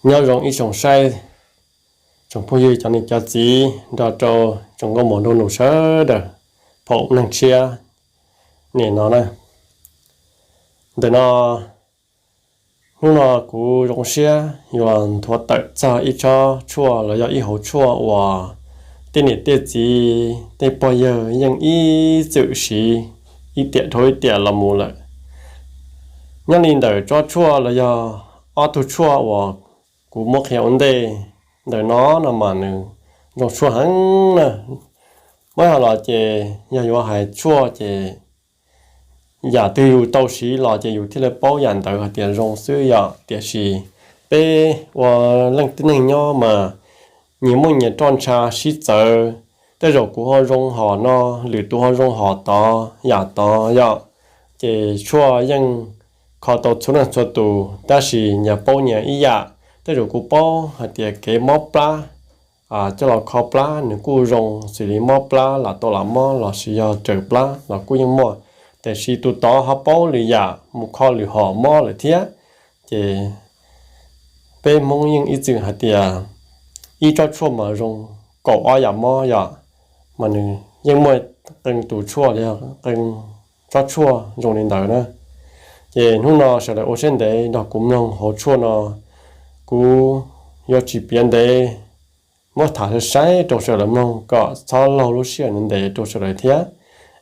Nyob zoo ib tsoom saib, tsoom phooj ywg cov niam cov txiv nrog rau tsoom nkauj muam nraug nus sawv daws, phoom neeg tshiab nim no na. Ntawm no, hnub no kuv zoo siab yuav nthuav tawm txog ib tsob tshuaj los yog ib hauv tshuaj uas tej niam tej txiv tej pog yawg yeej ib txwm siv ib tiam dhau ib tiam los mus lawm. Nyob li ntawm tsob tshuaj los yog ob tug tshuaj uas kuv muab qhia ua ntej ntawm no no mas nws zoo tshuaj heev na. Muab hais los ces yog yuav hais tshuaj ces yam twg yus tau siv los ces yus thiaj li paub yam ntawd hais tias zoo xwb yom. Tiam sis peb ua leej tib neeg nyob mas nyias muaj nyias roj ntsha sib txawv, tej zaum kuv ho zoo hom no, lwm tus ho zoo hom tod yam tod yom. Ces tshuaj yeej kho tau txhua leej txhua tus, tab sis nyias paub nyias ib yam. Tej zaum kuv paub hais tias kev mob plab, coj los kho plab nws kuj zoo xws li mob plab lam tau lam mob lossis yog raws plab los kuj yeej muaj, tiam sis tus tod ho paub lwm yam mus kho lwm hom mob lawm thiab. Ces peb Hmoob yeej ib txwm hais tias ib tsob tshuaj mas zoo kaum ob yam mob yom, mas nws yeej muaj qee tus tshuaj los yog qee tsob tshuaj zoo li ntawd na. Ces hnub no sawv daws ua siab ntev nrog kuv mloog hauv tshuaj no, kuv yuav tsis piav ntev, muab tham sai sai rau sawv daws mloog kom txhob laug lub sij hawm ntev rau sawv daws thiab.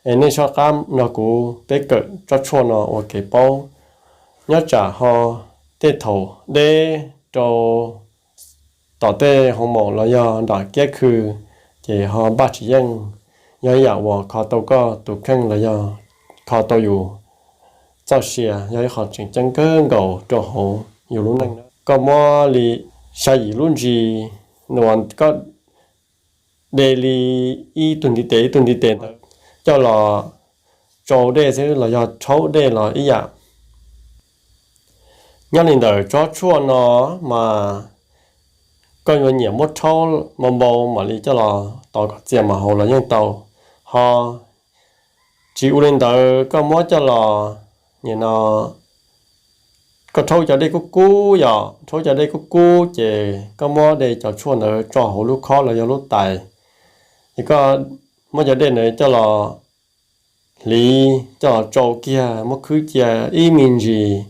Es nej soj qab nrog kuv peb kawm tsob tshuaj no ua kev paub. Nyob tsam ho tej thaum deb rau tom tej hoo maum los yog nram kiab khw, ces ho npaj tsis yeej, yog ib yam uas kho tau koj tus kheej los yog kho tau yus txoj sia, yog ib qho tseem ceeb kawg nkaus rau hauv yus lub neej. Koj muab li xya yim lub ntsis uas koj de li ib tug ntiv tes ib tug ntiv tes ntawd coj los tsau dej xwb los yog rhaub dej los ib yam. Nyob li ntawm tsob tshuaj no mas koj yuav nyiam muab rhaub npau npau mam li coj los tov kom txias mas haus los yeej tau. Ho tsis ua li ntawd koj muab coj los, nim no koj rhaub cov dej kub kub yom, rhaub cov dej kub kub ces koj muab de cov tshuaj ntawd tso hauv lub khob los yog lub tais, ces koj muab cov dej ntawd coj los hliv, coj los tsau kiag, muab khwb cia ib me ntsis,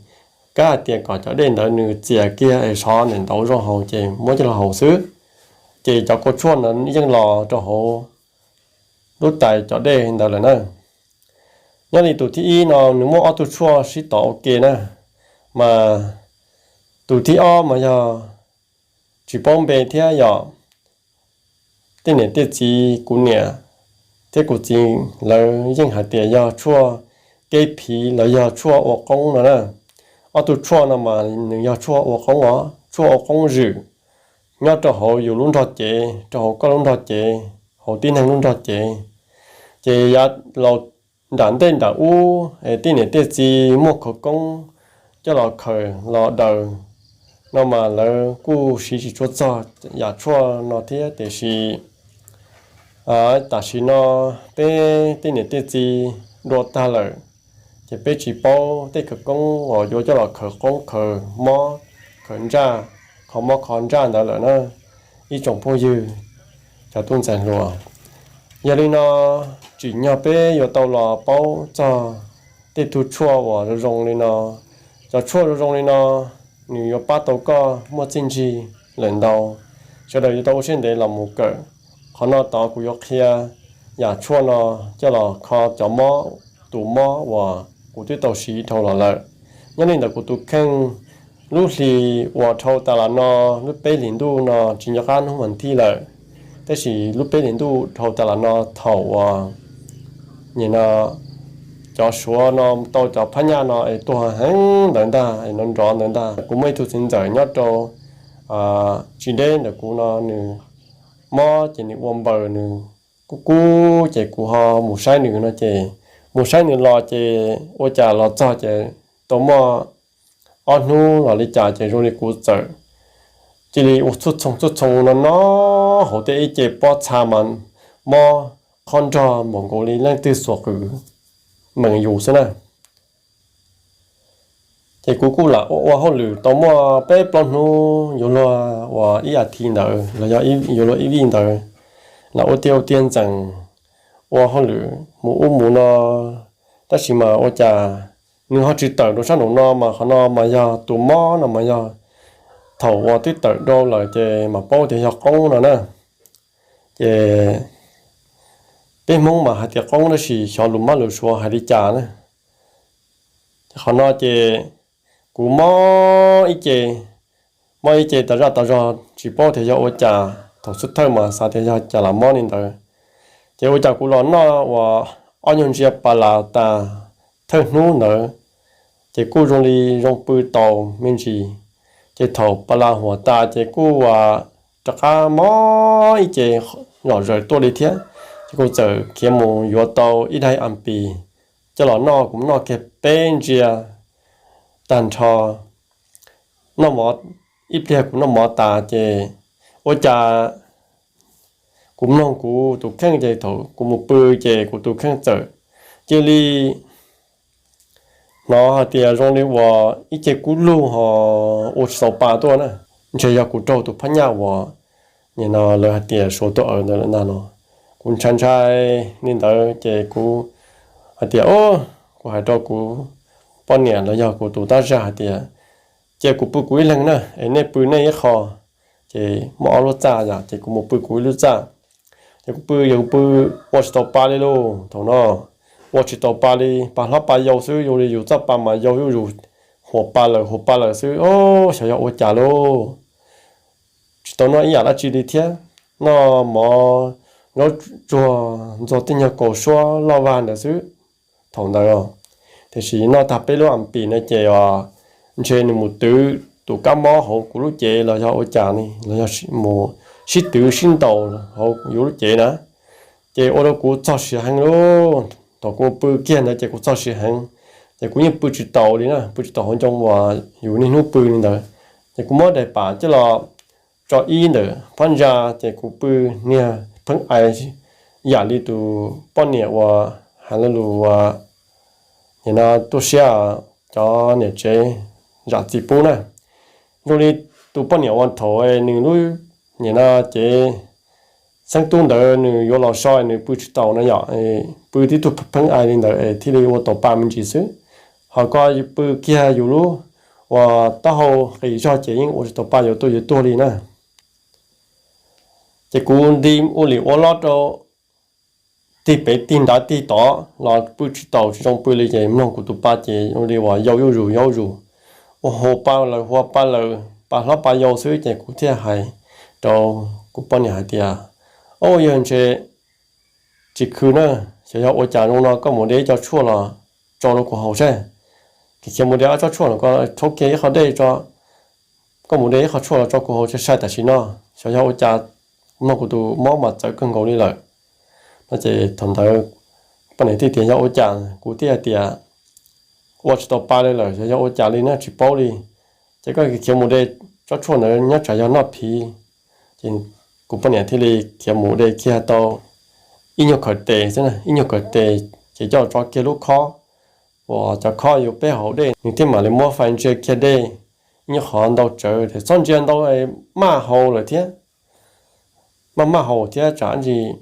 kab hais tias kom cov dej ntawd nws txias kiag es sov ntawm ntawd zoo haus ces muab coj los haus xwb. Ces cov kua tshuaj ntawd yeej los rau hauv lub tais cov dej ntawd lawm na. Nyob li tus thib ib no nws muaj ob tug tshuaj sib tov ua ke na, mas tus thib ob mas yog tsis paub npe thiab yom. Tej niam tej txiv, kuv niam thiab kuv txiv lawv yeej hais tias yog tshuaj kev phiv los yog tshuaj ua qoob no na. Ob tug tshuaj no mas nws yog tshuaj ua qoob os, tshuaj ua qoob zwm nyob rau hauv yus lub nrog cev, rau hauv koj lub nrog cev, hauv tib neeg lub nrog cev. Ces yav laus nram ntej nram ub es tej niam tej txiv muaj khawv koob coj los khaws los daws no mas lawv kuj siv tsis tshua txog yam tshuaj no thiab. Tiam sis tam sim no peb tej niam tej txiv dua tag lawm, ces peb tsis paub tej khawv koob uas yuav coj los khaws qoob khaws mob, khaws ntsaj, kho mob kho ntsaj ntawd lawm na, ib tsoom phooj ywg cov tub ntxhais hluas. Yog li no, tsim nyog peb yuav tau los paub txog tej tug tshuaj uas zoo zoo li no. Cov tshuaj zoo zoo li no, nws yuav pab tau koj muaj txiaj ntsig lawm ntau. Sawv daws yuav tau ua siab ntev los mus kawm. Qhov no tod kuv yuav qhia yam tshuaj no coj los kho cov mob, tus mob uas kuv twb tau siv dhau los lawm. Nyob li ntawm kuv tus kheej, lub hlis uas dhau tas los no, lub peb hlis ntuj no tsis nco qab hnub mas thij lawm, tab sis lub peb hlis ntuj dhau tas los no thaum uas nim no cov Suav no tau cov phab nyaj no es tuag heev ntawd ntag, es nrov nrov ntawd ntag. Kuv muaj ib tug txiv ntxawm nyob rau tsis deb ntawm kuv no, nws mob ces nws ua npaws nws kub kub ces kuv ho mus saib nws no ces, mus saib nws los ces ua cas los txog ces tau muaj ob hnub los li cas ces zoo li kuv txawm cia li ua txhua txhoo txhua txhoo no no hauv tej ib ce pob txha mas mob qhob nrog npaum nkaus li leej twg xuas qws meem yus xwb na. Ces kuv kuj lam ua ua hauj lwm tau muaj peb plaub hnub yuav luag uas ib as thiv ntawd los yog yuav luag ib vij ntawd, lam ua tiag ua tiag ntxeem ua hauj lwm mus ub mus no, tab sis mas ua cas nws ho tsis tawm rau sab nraum no, mas qhov no mas yog tus mob no mas yog thaum uas twb tawm rau lawm ces mas paub tias yog qoob no na. Ces peb Hmoob mas hais tias qoob tab sis xyov lus mab lus suav hais li cas na. Ces qhov no ces kuv mob ib ce, mob ib ce tas zaj tas zog tsis paub tias yog ua cas, thaum xub thawj mas xav tias yog cas lam mob li ntawd. Ces ua cas kuv los noj uas ob nyuag ntsia pas las tas thawj hnub ntawd, ces kuj zoo li zoo pw tau me ntsis. Ces thaum pas las huam tas ces kuj rov qab mob ib ce zom zaws tuaj li thiab. Ces kuv txawm khiav mus yuav tau ib daim ampis coj los noj, kuv noj kiag peb ntsia tag nrho, noj mov, ib pliag kuv noj mov tas ces ua cas kuv mloog kuv tus kheej ces thaum kuv mus pw ces kuv tus kheej txawm cia li hnov hais tias zoo li uas ib ce kub lug ho ua tsis tau pa tuaj na. Ntshe yog kuv raug tus phab nyaj uas nim no lawv hais tias suav tuaj aws ntawd lawm ntag no. Kuv ntshai ntshai li ntawd ces kuv hais tias, o, kuv hais rau kuv poj niam los yog kuv tus tab zaj hais tias, cia kuv pw kuv ib leeg na, es nej pw nej ib qho, ces muaj ob lub txaj yom, ces kuv mus pw kuv ib lub txaj. Ces kuv pw, yog kuv pw ua tsis tau pa li lauj. Thaum no ua tsis tau pa li, pa hlob pa yau xwb, zoo li yus txoj pa mas yau zuj zus, huam pa lawm huam pa lawm xwb. O, xyov yog ua cas lauj, tsis tau noj ib yam dab tsi li thiab, noj mov zaub tsuag ntxuag tej nyuag kaus suab loj vag ntawd xwb thaum ntawd. Tiam sis noj tag peb lub ampis no ces ntshe nws mus twv tus kab mob hauv kuv lub cev los yog ua cas ne, los yog mus sib twv sib ntaus hauv yus lub cev na. Ces ua rau kuv txog siav heev lauj. Thaum kuv pw kiag ntawd ces kuv txog siav heev, ces kuv yeej pw tsis taus li na, pw tsis taus hauv ncoo uas yus niaj hnub pw li ntawd. Ces kuv muab daim pam coj los tso ib ntawm phab ntsa, ces kuv pw niag pheeb ais yam li tus poj niam uas hais lo lus uas nim no tuaj siab, cov niam tsev zam txim pub na. Zoo li tus poj niam uas thaum nws lub nim no cev xeeb tub ntawd nws yuav los so nws pw tsis taus no yom, pw tib tug pheeb ais li ntawd es thiaj li ua tau pa me ntsis xwb. Ho koj pw kiag yus lub uas taub hau qis zog ces yeej ua tsis tau pa, yuav tuag yuav tuag li na. Ces kuv nti ua li ua loj rau tig pem tig nrad tig tod los pw tsis taus, tsis zoo pw li, ces mloog kuv tus pa ces zoo li uas yau zuj zus yau zuj zus, ua huam pa lawm huam pa lawm, pa hlob pa yau xwb. Ces kuv thiaj hais rau kuv poj niam hais tias, o, yog ntshe tsis khw na, xyov yog ua cas zoo no, koj mus de ib co tshuaj los tso rau kuv haus saib. Khiav mus de ob tsob tshuaj no, koj rhaub kiag ib qho dej tso, koj mus de ib qho tshuaj los tso kuv haus sai sai tam sim no, xyov yog ua cas, mloog kuv tus mob mas txawv kawg nkaus li lawm no. Ces thaum ntawd poj niam thiaj tias yog ua cas, kuv thiaj hais tias ua tsis tau pa li lawm, xyov yog ua cas li na tsis paub li. Ces koj khiav mus de tsob tshuaj ntawd nyob tsam yog noj phiv. Ces kuv poj niam thiaj li khiav mus de kiag tau ib nyuag khaws tes xwb, ib nyuag khaws tes, ces coj tso kiag lub khob uas cov khob yuav peb haus dej, nws thiaj mam li muab fais ntsia kiag dej ib nyuag qhov ntau tsawv, ces txhob ntsia ntau, maj haus lawm thiab. Maj maj haus thiab tsam ntsis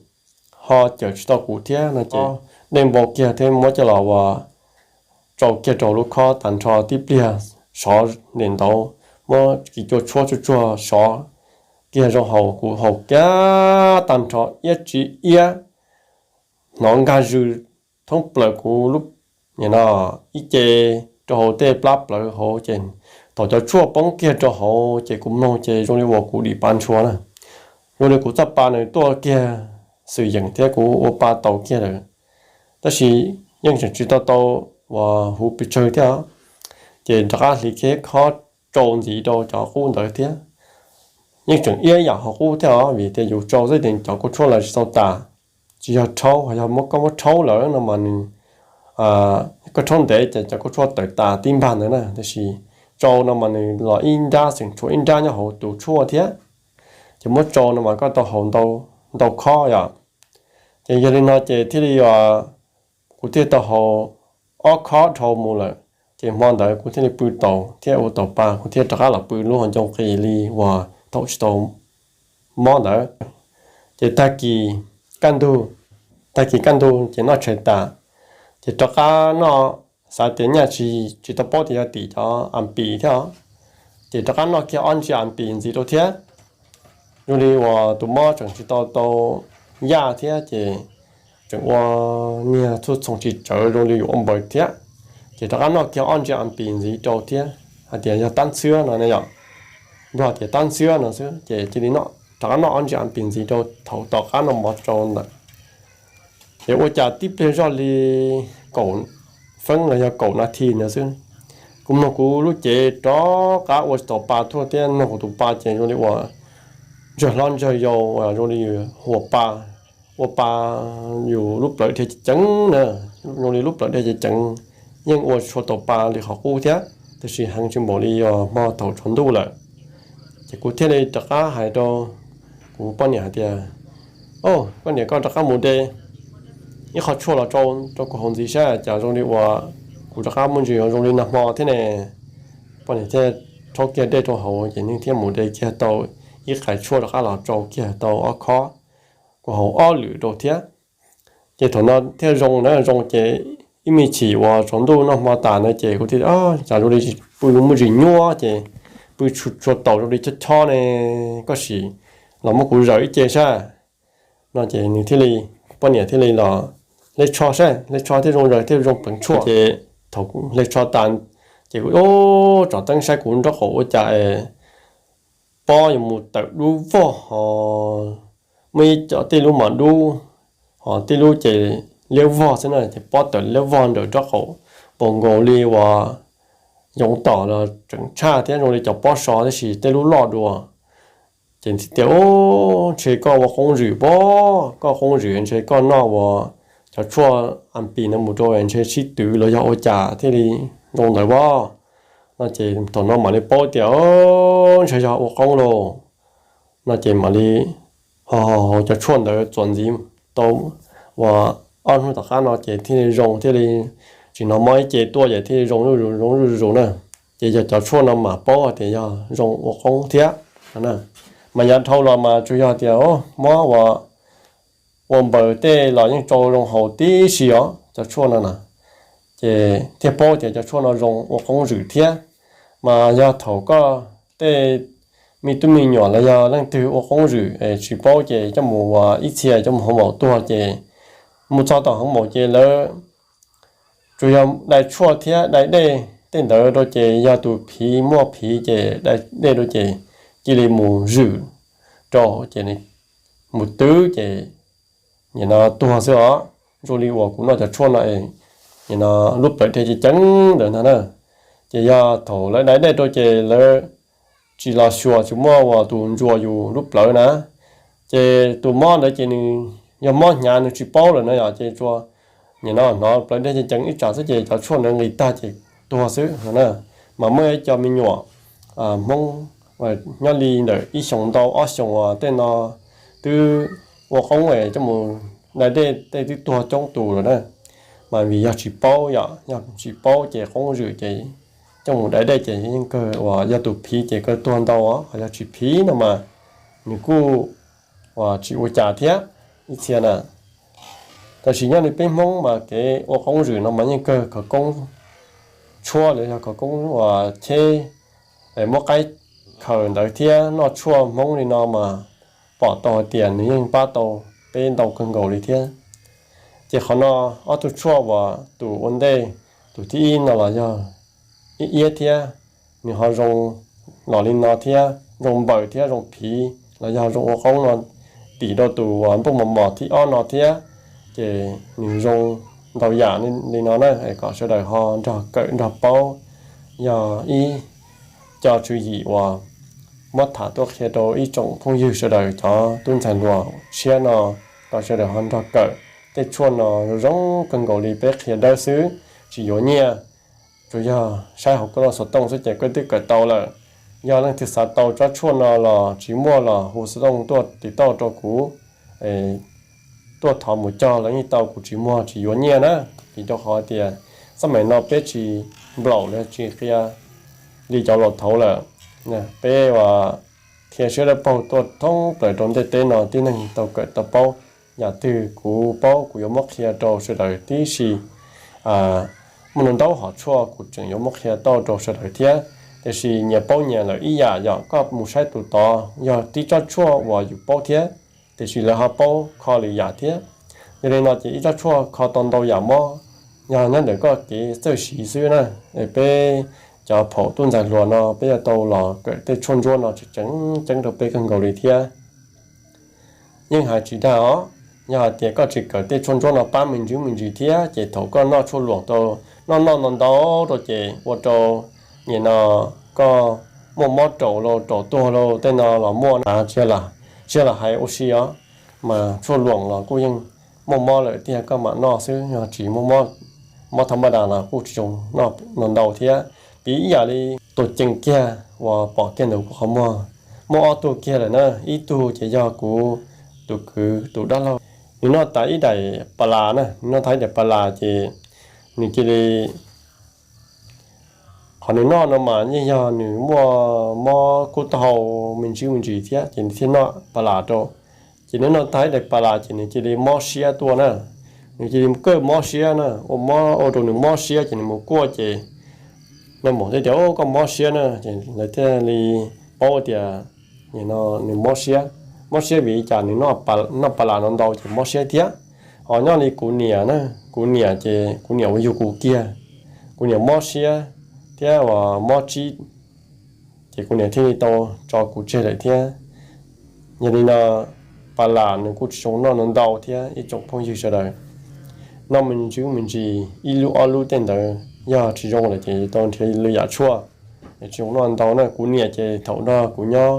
ho cawm tsis tau kuv thiab no ces dej npau kiag thiab muab coj los uas tsau kiag rau lub khob tag nrho tib pliag, sov ntawm ntawd, muab kis cua tshuab tsuag tsuag sov kiag rau haus, kuv haus kiag tag nrho iab tsis iab, hnov nkag zws thoob plaws kuv lub, nim no, ib ce rau hauv tej plab plawv hauv, ces thaum cov tshuaj poob kiag rau hauv ces kuv mloog ces zoo li uas kuv dim pa ntshua na. Zoo li kuv txoj pa nws tuaj kiag xwm yeem thiab kuv ua pa tau kiag lawm, tab sis yeej tseem tsis tau tau uas huv pes tsawg thiab, ces rov qab hliv kiag khob tsau ntxiv rau cov qub ntawd thiab. Yeej tseem iab yam hauv qub thiab os, vim tias yus tsau xwb ces cov kua tshuaj lawv tsis tau tas. Tsis yog rhaub, yog muab koj muab rhaub lawm no mas nws, koj rhaub ntev ces cov kua tshuaj tawm tas tib npag ntawd na, tab sis tsau no mas nws los ib nrab, tseem tshuav ib nrab nyob hauv tus tshuaj thiab, ces muab tsau no mas koj tau haus ntau khob yom. Ces yog li no ces thiaj li, kuv thiaj tau haus ob khob dhau mus lawm, Ces hmo ntawd kuv thiaj li pw taus thiab ua taus pa, kuv thiaj rov qab los pw lub hauv ncoo qis li uas thaum tsis tau mob ntawd. Ces tag kis kaj ntug, tag kis kaj ntug ces noj tshais tas, ces rov qab noj, xav tias nyaj tsis tsis tau paub tias yog tim cov a pis thiab os, ces rov qab noj kiag ob ntsia a pis ntxiv rau thiab. Zoo li uas tus mob tseem tsis tau tau yaj thiab ces tseem ua niag txhua txhoov tsis tsawv zoo li yuav ua npaws thiab. Ces rov qab noj kiag ob ntsia a pis ntxiv rau thiab, hais tias yog tab ntxhiab no ne yom, nplog tias tab ntxhiab no xwb, ces cia li rov qab noj ob ntsia a pis ntxiv rau thaum tom qab noj mov rau ntawd. Ces ua cas tib pliag zoj li kaum feeb los yog kaum nas this ntawd xwb, kuv mloog kuv lub cev rov qab ua tsis tau pa thuaj thiab, mloog kuv tus pa ces zoo li uas ntsawg hlob ntsawg yau, zoo li hu ua pa, ua pa yus lub plawv dhia ceev ceev na, zoo li lub plawv dhia ceev ceev, yeej ua tsis tshua tau pa li qhov qub thiab, tab sis heev tsis npaum li hmo thaum tsaus ntuj lawm. Ces kuv thiaj li rov qab hais rau kuv poj niam hais tias, Au, koj niam, koj rov qab mus de ib qho tshuaj los rau rau kuv haus ntxiv saib cas zoo li uas kuv rov qab muaj ntsis zoo li nag hmo thiab ne. Poj niam thiaj rhaub kiag dej rau haus ces nws thiaj mus de kiag tau ib qais tshuaj rov qab los rau kiag tau ob khob, kuv haus ob lwm rau thiab. Ces thaum no thiaj zoo na, zoo ces ib me chim uas tsaus ntuj noj hmo tas ntawd ces kuv thiaj, Cas zoo li pw muaj ntsis nyuaj ces pw tshua taus zoo li chob chob ne, koj sim los muab kuv zawm ib ce saib no. Ces nws thiaj li, poj niam thiaj li los hle tsho saib, hle tsho thiaj zoo zaws thiaj zoo pleev tshuaj. Ces thaum hle tsho tas ces kuv tsom teeb saib kuv nraub qaum ua cas es pob yuav mus tawm dub vog ho muaj ib co tej lub mas dub, ho tej lub ces liab vog xwb na, ces pob tawm liab vog nraum nraub qaum, npaum nkaus li uas yoov tom los tseem tshaj thiab zoo li cov pob so tab sis tej lub loj dua. Ces tias, Ub, ntshe koj ua qoob zwm pob, koj qoob zwm ntshe koj noj uas cov tshuaj a pis no mus rau ntshe sib twv los yog ua cas thiaj li zoo ntawd pob. No ces thaum no mam li paub tias ntshe yog ua qoob lauj. No ces mam li ho haus cov tshuaj ntawd txuas ntxiv tau uas ob hnub tom qab no ces thiaj li zoo, thiaj li tsis hnov mob ib ce tuaj ces thiaj li zoo zuj zus, zoo zuj zus na. Ces yog cov tshuaj no mam paub tias yog zoo ua qoob thiab. Mas yav dhau los mas tsuas yog tias mob uas ua npaws tej los yeej tau zoo haus tib si os cov tshuaj no na. Ces thiaj paub tias cov tshuaj no zoo ua qoob zwm thiab. Mas yog thaum koj tej me tub me nyuam los yog leej twg ua qoob zwm es tsis paub ces coj mus ua ib txhia coj mus hoo maum tuag ces mus txog tom hoo maum ces lawv tsuas yog dai tshuaj thiab dai dej tej ntawd rau ces yog tus phiv muaj phiv ces dai dej rau ces cia li mus zwm rau ces mus twb ces nim no tuag xwb os. Zoo li uas kuv noj cov tshuaj no es nim no lub plawv dhia ceev ceev ntawd ntag na. Ces yog thaum lawv dai dej rau ces lawv tsis los xyuas tsis muaj uas tus ntsuas yus lub plawv na, ces tus mob ntawd ces nws yog mob hnyav nws tsis paub lawm na yom, ces tsuas nim no hnov plawv dhia ceev ceev ib tsam xwb ces cov tshuaj ntawd nqis tag ces tuag xwb no na. Mas muaj ib co me nyuam Hmoob nyob li ntawm ib xyoos ntau ob xyoos uas tej no twb ua qoob es coj mus dai dej tej twb tuag coob tus lawm na. Mas vim yog tsis paub yom, yog tsis paub ces qoob zwm ces coj mus dai dej ces yeej kawg uas yog tus phiv ces kawg tuag ntau os, ho yog tsis phiv no mas nws kuj uas tsis ua cas thiab ib txhia na. Tab sis nyob li peb Hmoob mas kev ua qoob zwm no mas yeej kawg khawv koob tshuaj los yog khawv koob uas cheb muab qaib khaws ntawd thiab noj tshuaj Hmoob li no mas pom tau hais tias nws yeej pab tau peb ntau kawg nkaus li thiab. Ces qhov no ob tug tshuaj uas tus ua ntej, tus thib ib no los yog iab iab thiab, nws ho zoo los li no thiab, zoo npaws thiab zoo phiv los yog zoo ua qoob no tim rau tus uas nplooj mos mos thib ob no thiab. Ces nws zoo ntau yam li no na, kom sawv daws ho nrog kawm nrog paub. Yog ib co tswv yim uas muab tham tuaj qhia rau ib tsoom phooj ywg sawv daws cov tub ntxhais hluas tshiab no, kom sawv daws ho nrog kawm. Tej tshuaj no zoo kawg nkaus li peb qhia dawb xwb, tsis yuav nyiaj. Tsuas yog saib hauv koj loj xov tooj xwb ces koj twb kawm tau lawm. Yog leej twg xav tau tsob tshuaj no los tsis muaj los hu xov tooj tuaj tiv tauj rau kuv, tuaj thov mus cog los yeej tau, kuv tsis muag tsis yuav nyiaj na. Vim rau qhov tias xab maim no peb tsis nplaum los tsis qhia li cov laus thaud lawm. Peb uas qhia siab dawb paug tuaj thoob plaws rau ntiaj teb no tib neeg tau kawm tau paub. Yam twg kuv paub kuv yuav muab qhia rau sawv daws tib si. Muaj ntau ntau hom tshuaj kuv tseem yuav muab qhia tau rau sawv daws thiab. Tiam sis nyias paub nyias lawm ib yam, yog koj mus saib tus tod yog tib tsob tshuaj uas yus paub thiab, tiam sis lawv ho paub kho lwm yam thiab. Yog li no ces ib tsob tshuaj kho tau ntau yam mob, yog nyob ntawm koj kev txawj siv xwb na. Peb cov phaum tub ntxhais hluas no peb yuav tau los kawm tej tshuaj ntsuab no tseem ceeb rau peb kawg nkaus li thiab. Yeej hais tsis dag os, yog hais tias koj tsis kawm tej tshuaj ntsuab no pab me ntsis me ntsis thiab ces thaum koj noj tshuaj luam tau, noj noj ntau ntau rau ces ua rau nim no koj muaj mob raum los raum tuag los tej no los muaj na. Tsis yog los hais ua si os, mas tshuaj luam los kuj yeej muaj mob lawm tiag koj mam noj xwb, yog tsis muaj mob thaj maj das los kuj tsis zoo noj ntau thiab. Piv ib yam li tus ceem kiag uas pom kiag ntawm kuv qhov muag, muaj ob tug kiag lawm na, ib tug ces yog kuv tus kwv tus dab laug, nws noj tas ib daim pas las na, nws noj tas ib daim pas las ces nws cia li, qhov nws noj no mas yeej yog nws muaj mob kub taub hau me ntsis me ntsis thiab ces nws thiaj noj pas las rau. Ces nws noj tas ib daim pas las ces nws cia li mob siab tuaj na, nws cia li kawj mob siab na, ua mob ua rau nws mob siab ces nws mus kuaj ces nais maum thiaj tias, Koj mob siab na. Ces lawv thiaj li paub tias nws mob siab. Mob siab vim li cas? Nws noj pas las no ntau ces mob siab thiab. Ho nyob li kuv niam na, kuv niam ces kuv niam uas yug kuv kiag, kuv niam mob siab thiab uas mob tsib, ces kuv niam thiaj li tau tso kuv tseg lawm thiab. Yog li no, pas las nws kuj tsis zoo noj no ntau thiab ib tsoom phooj ywg sawv daws. Noj me ntsis me ntsis ib lub ob lub tej ntawd yog tsis zoo lawm ces tau nrhiav lwm yam tshuaj, es tsis zoo noj ntau na. Kuv niam ces thaum nrog kuv nyob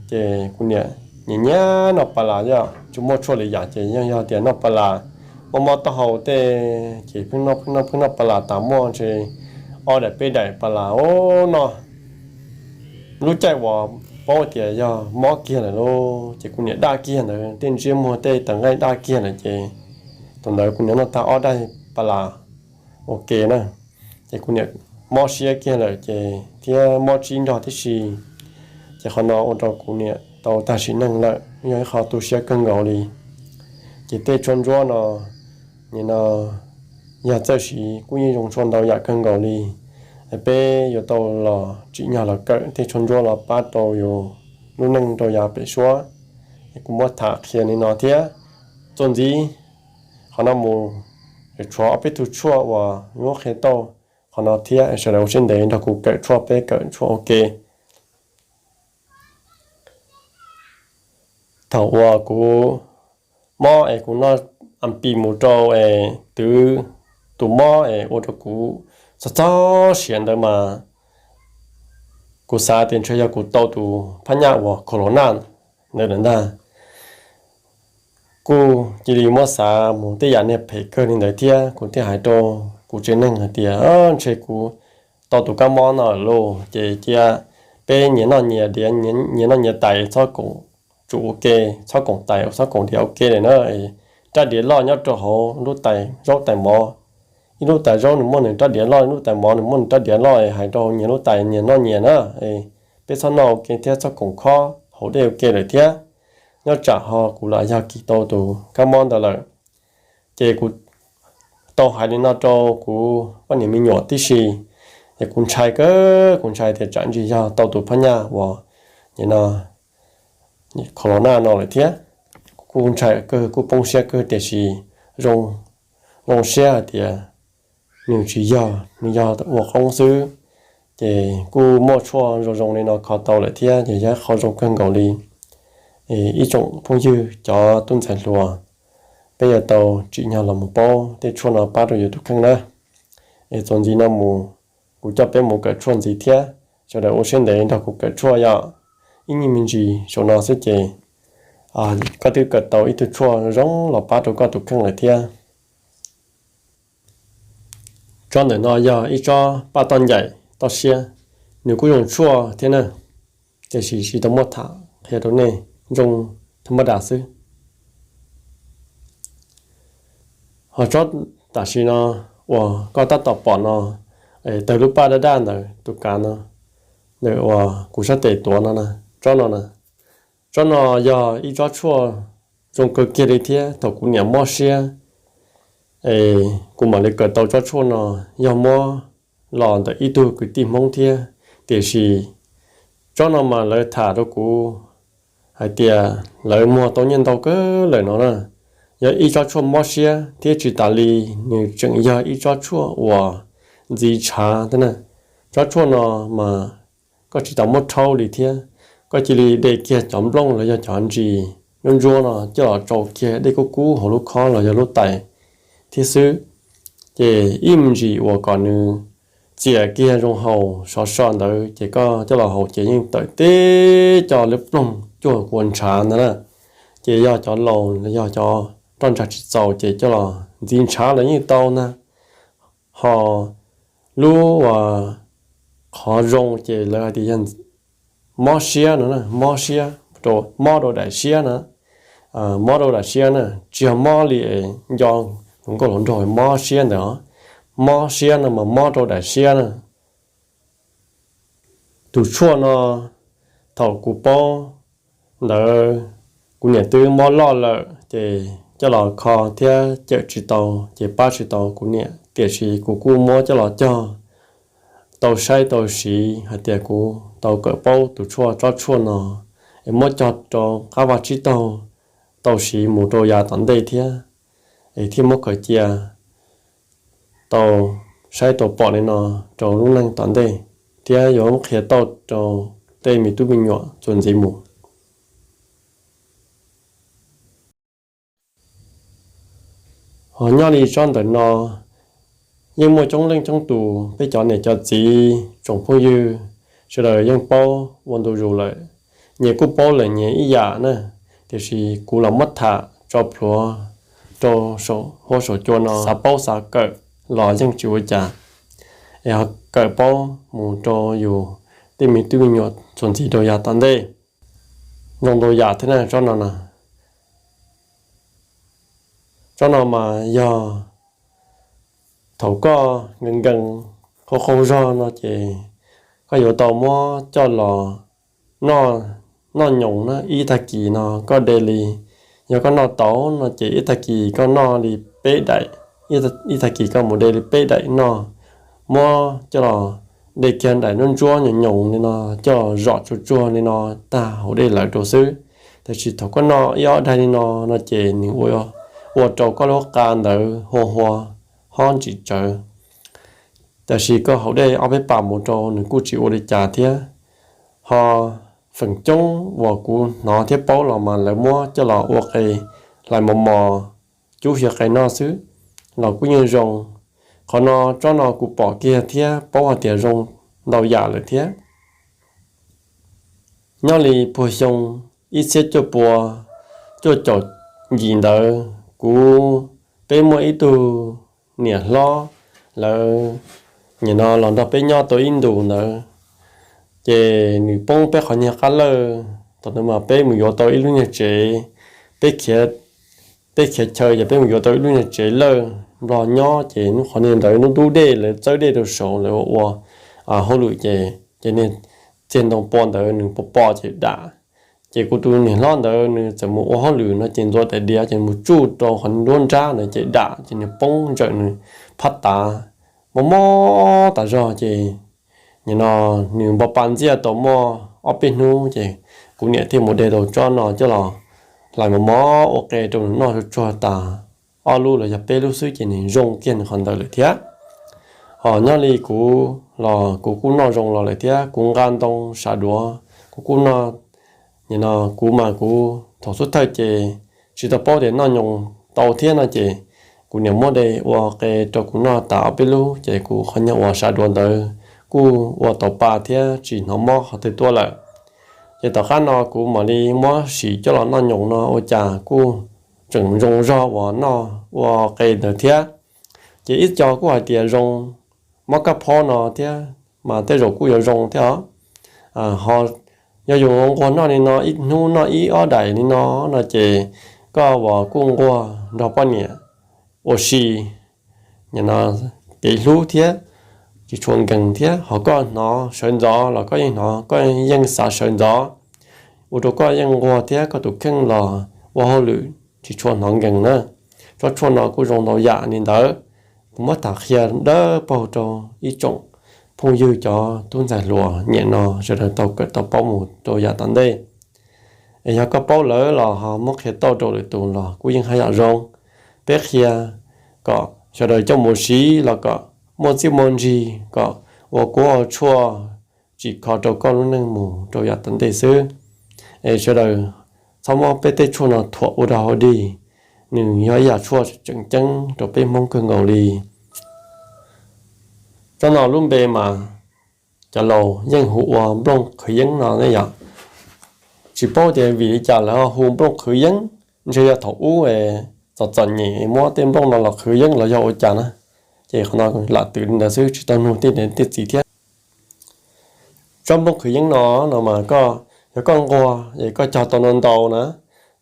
ces kuv niam nyiam nyiam noj pas las, yog tsis muaj tshuaj lwm yam ces yeej yog tias noj pas las. Muaj mob taub hau tej ces pheej noj pheej noj pheej noj pas las tas muaj ntshe ob daim peb daim pas las os noj. Lub caij uas paub tias yog mob kiag lawm lauj, ces kuv niam daj kiag ntawd, tej ntsiab muag tej tawv nqaij daj kiag lawm ces thaum ntawd kuv niam noj tag ob daim pas las ua ke na, ces kuv niam mob siab kiag lawm ces thiab mob tsib nrog tib si. Ces qhov no ua rau kuv niam tau tag sim neej lawm, yog ib qho tu siab kawg nkaus li. Ces tej tshuaj ntsuab no, nim no yog txawj siv kuj yeej zoo tshua ntau yam kawg nkaus li. Peb yuav tau los tsim nyog los kawm tej tshuaj ntsuab los pab rau yus lub neej rau yav pem suab. Kuv muab tham qhia li no thiab. Txuas ntxiv qhov no mus, tshuav ob peb tug tshuaj uas yuav qhia tau qhov no thiab, sawv daws ua siab ntev nrog kuv kawm tshuaj, peb kawm tshuaj ua ke. Thaum uas kuv mob es kuv noj a pis mus rau es twv tus mob es ua rau kuv txog txog siav ntawd mas kuv xav tias ntshe yog kuv tau tus phab nyaj uas corona ntawd lawm ntag. Kuj cia li muab xav mus tej yam niag phem kawg li ntawd thiab, kuv thiaj hais rau kuv tsev neeg hais tias ntshe kuv tau tus kab mob no lawm lauj. Ces cia peb nyias noj nyias diav, nyias noj nyias tais, txhob koom tsum ua ke, txhob koom tais txhob koom diav ua ke lawm na. Rab diav loj nyob rau hauv lub tais zaub tais mov, ib lub tais zaub nws muaj nws rab diav loj, ib lub tais mov nws muaj nws rab diav loj, hais rau nyias lub tais nyias noj nyias na. Peb txhob noj ua ke thiab txhob koom khob haus dej ua ke lawm thiab. Nyob tsam ho kuv lam yog kis tau tus kab mob ntawd lawm. Ces kuv tau hais li no rau kuv poj niam me nyuam tib si, es kuv ntshai kawg, kuv ntshai tias tsam ntsis yog tau tus phab nyaj uas nim no corona no lawm thiab. Kuj ntshai kawg, kuj poob siab kawg, tiam sis zoo, zoo siab hais tias nws tsis yog, nws yog ua qoob xwb. Ces kuj muaj tshuaj zoo zoo li no kho tau lawm thiab, ces yog qhov zoo kawg nkaus li. Ib tsoom phooj ywg cov tub ntxhais hluas, peb yuav tau tsim nyog los mus paub tej tshuaj no pab rau yus tus kheej na. Es txuas ntxiv no mus, kuv coj peb mus kawm tshuaj ntxiv thiab. Sawv daws ua siab ntev nrog kuv kawm tshuaj, yog ib nyuag me ntsis saum no xwb ces koj twb kawm tau ib tug tshuaj zoo los pab rau koj tus kheej lawm thiab. Tsob ntawm no yog ib tsob paj toj ncaim toj siab, nws kuj zoo tshuaj thiab na, tiam sis tsis tau muab tham qhia rau nej, zoo thaj mab das xwb. Ho tsob tam sim no uas koj tab tom pom no, tawg lub paj daj daj ntawd tus kav no, ntawm uas kuv sab tes tuav no na, tsob no na. Tsob no yog ib tsob tshuaj zoo kawg kiag li thiab thaum kuv niam mob siab, kuv mam li kawm tau tsob tshuaj no, yog muab los ntawm ib tug kwv tij Hmoob thiab, tiam sis tsob no mas lawv tham rau kuv hais tias lawv muag tau nyiaj ntau kawg lawm no na. Yog ib tsob tshuaj mob siab thiab tsis tas li, nws tseem yog ib tsob tshuaj uas ntxiv ntshav thiab na. Tsob tshuaj no mas koj tsis tau muab rhaub li thiab, koj cia li de kiag cov nplooj los yog cov ntsis ntsuab ntsuab no coj los tsau kiag dej kub kub hauv lub khob los yog lub tais thiab xwb. Ces ib me ntsis uas kom nws txias kiag zoo haus sov so ntawd ces koj coj los haus ces yeej tawm teb co lub ploog cuag kua ntshav ntag na. Ces yog cov laus los yog cov roj ntsha tsis txaus ces coj los ntxiv ntshav los yeej tau ntag. Ho lub uas qhov zoo ces lawv hais tias yog mob siab no, mob siab, mob rau daim siab na, mob rau daim siab na, tsis yog mob li nco hluas nkauj hluas nraug mob siab ntawd, mob siab no mas mob rau daim siab na. Tus tshuaj no thaum kuv paub ntawd kuv niam twb mob loj lawm ces coj los kho thiab cawm tsis tau ces pab tsis tau kuv niam, tiam sis kuv kuj muab coj los cog tau saib tau siv hais tias kuv tau kawm paub tus tshuaj, tsob tshuaj no es muab cog rau qab vaj tsib taug tau siv mus rau yav tom ntej thiab, es thiaj muab khaws cia tau saib tau pom li no rau lub neej tom ntej thiab yuav qhia tau rau tej me tub me nyuam txuas ntxiv mus. Ho nyob li tsob ntawm no yeej muaj coob leej coob tus, peb cov niam cov txiv tsoom phooj ywg sawv daws yeej paub ua ntu zus lawm. Nyias kuj paub lawm nyias ib yam na, tiam sis kuv los muab tham tso plhuav rau saum huab saum cua no, xav paub xav kawm los yeej tsis ua cas, es ho kawm paub mus rau yus tej me tub me nyuam txuas ntxiv rau yav tom ntej. Zoo ntau yam thiab na tsob no na. Tsob no mas yog thaum koj nkees nkees qaug qaug zog no ces koj yuav tau muab coj los noj, noj nyoos na. Ib tag kis no koj de li, yog koj noj tau no ces ib tag kis koj noj li peb daim, ib tag kis koj mus de li peb daim noj, muab coj los de kiag daim ntsuab ntsuab nyoos nyoos li no coj los zom tsuag tsuag li no tag hauv dej lawm rau xwb. Tab sis thaum koj noj ib ob daig li no no ces nws ua rau koj lub qa ntawd hua hua, hob ntsim tsawv. Tab sis koj haus dej ob peb pas mus rau nws kuj tsis ua li cas thiab. Ho feem coob uas kuv hnov thiab paub los mas lawv muab coj los ua qe hlais mos mos, cub xyaw qe noj xwb los kuj yeej zoo. Qhov no tsob no kuv pom kiag thiab paub hais tias zoo ntau yam lawm thiab. Nyob li puag xyoo ib txhiab cuaj pua cuaj caum yim ntawd, kuv, peb muaj ib tug niam hlob, lawv nim no los nrog peb nyob tau ib ntus ntawd, ces nws poob peb qhov niag qab lawj. Thaum ntawd mas peb mus yuav tau ib lub niag tsev, peb khiav, peb khiav chaw ces peb mus yuav tau ib lub niag tsev lawj nplog nyob, ces hnub qhov niag ntawd hnub dub dej lawv txawb dej rau saud lawv ua hauj lwm ces, ces niag txiag ntoo pua ntawd nws pom pom ces dam. Ces kuv tus niam hlob ntawd nws txawm mus ua hauj lwm no ces ntxuav tais diav ces mus tsuj rau qhov nruab nrab ntawd ces dam ces nws poob ntsawm nws phab tav, mob mob tas zog ces nim no nws npo pa ntxiaj tau muaj ob peb hnub ces kuv niam thiaj mus de tau tsob no coj los hlais mos mos ua qe rau nws noj tsuag tsuag tas ob lub los yog peb lub xwb ces nws zoo kiag nws qhov ntawd lawm thiab. Ho nyob li kuv los kuv kuj noj zoo los lawm thiab kuv nqa ntoo sav duav kuv kuj noj. Nim no kuv mas kuv thaum xub thawj ces tsis tau paub tias noj nyoos tau thiab no ces kuv niam muab de ua qe rau kuv noj tas ob peb lub ces kuv qhov nyuag uas sav duav ntawd kuj ua tau pa thiab tsis hnov mob qhov twg tuaj lawm. Ces tom qab no kuv mam li muab sim coj los noj nyoos no ua cas kuj tseem zoo zog uas noj ua qe ntawd thiab. Ces ib co kuj hais tias zoo mob kab phob no thiab mas tej zaum kuj yuav zoo thiab os. Ho yog yus nquag noj li no ib hnub noj ib ob daim li no no ces koj uas kuj nquag nrog poj niam ua si, nim no kev hlub thiab. tsis tshua nkees thiab, ho koj hnov sawv ntxov los koj yeej hnov, koj yeej xav sawv ntxov, ua rau koj yeej nquag thiab koj tus kheej los ua hauj lwm tsis tshua hnov nkees na. Tsob tshuaj no kuj zoo ntau yam li ntawd. Kuv muab tham qhia dawb paug rau ib tsoom phooj ywg cov tub ntxhais hluas nyem no sawv daws tau kawm tau paub mus rau yav tom ntej. Es yog koj paub lawm los ho muab qhia tau rau lwm tus los kuj yeej haj yam zoo. Peb qhia kom sawv daws coj mus siv los kom muaj txiaj muaj ntsig, kom ua kuab ua tshuaj tsim kho rau koj lub neej mus rau yav tom ntej xwb. Es sawv daws txhob muab peb tej tshuaj no thuam ua rau hauv dig, nws yog ib yam tshuaj tseem ceeb rau peb Hmoob kawg nkaus li. Tsob no lub npe mas cov laus yeej hu ua nplooj qhwv yeeb no ne yom. Tsis paub tias vim li cas lawv ho hu nplooj qhwv yeeb, ntshe yog thaum ub txom txom nyem muab tej nplooj no los qhwv yeeb los yog ua cas na. Ces qhov no lam twm li ntawd xwb, tsis tau nug tej niam tej txiv thiab. Tsob nplooj qhwv yeeb no, no mas koj, yog koj nquag es koj cog tau ntau ntau na,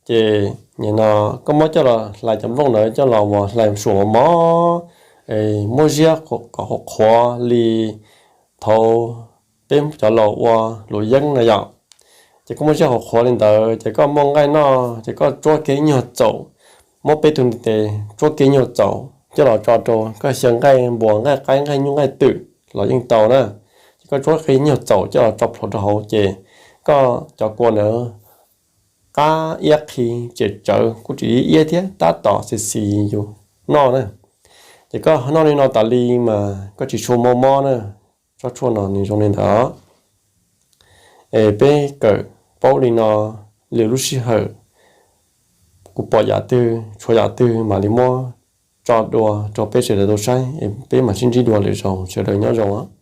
ces nim no koj muab coj los hlais cov nplooj ntawd coj los mus hlais suam mos mos, muab ziab kom qhuav qhuav li thaum peb cov laus ua luam yeeb na yom. Ces koj muab ziab qhuav qhuav li ntawd ces koj muaj nqaij noj ces koj tsuab kiag ib nyuag txaus, muab peb tug ntiv tes tsuab kiag ib nyuag txaus coj los tso rau, koj xyaw nqaij npuas, nqaij qaib, nqaij nyuj, nqaij twm los yeej tau na. Ces koj tsuab kiag ib nyuag txaus coj los tso plhuav rau hauv ces koj cov kua ntawd qab iab qhi, tseem tsawv, kuj tsis iab thiab, tab tom xis xis yus noj na. Ces koj noj li no tas li mas koj tsis tshua mob mob na. Tsob tshuaj no nws zoo li ntawd. Es peb kawm paub li no, lwm lub sij hawm kuv pom yam twg tshuav yam twg mam li muab tso dua rau peb sawv daws tau saib, peb mam sib ntsib dua lwm zaus, sawv daws nyob zoo.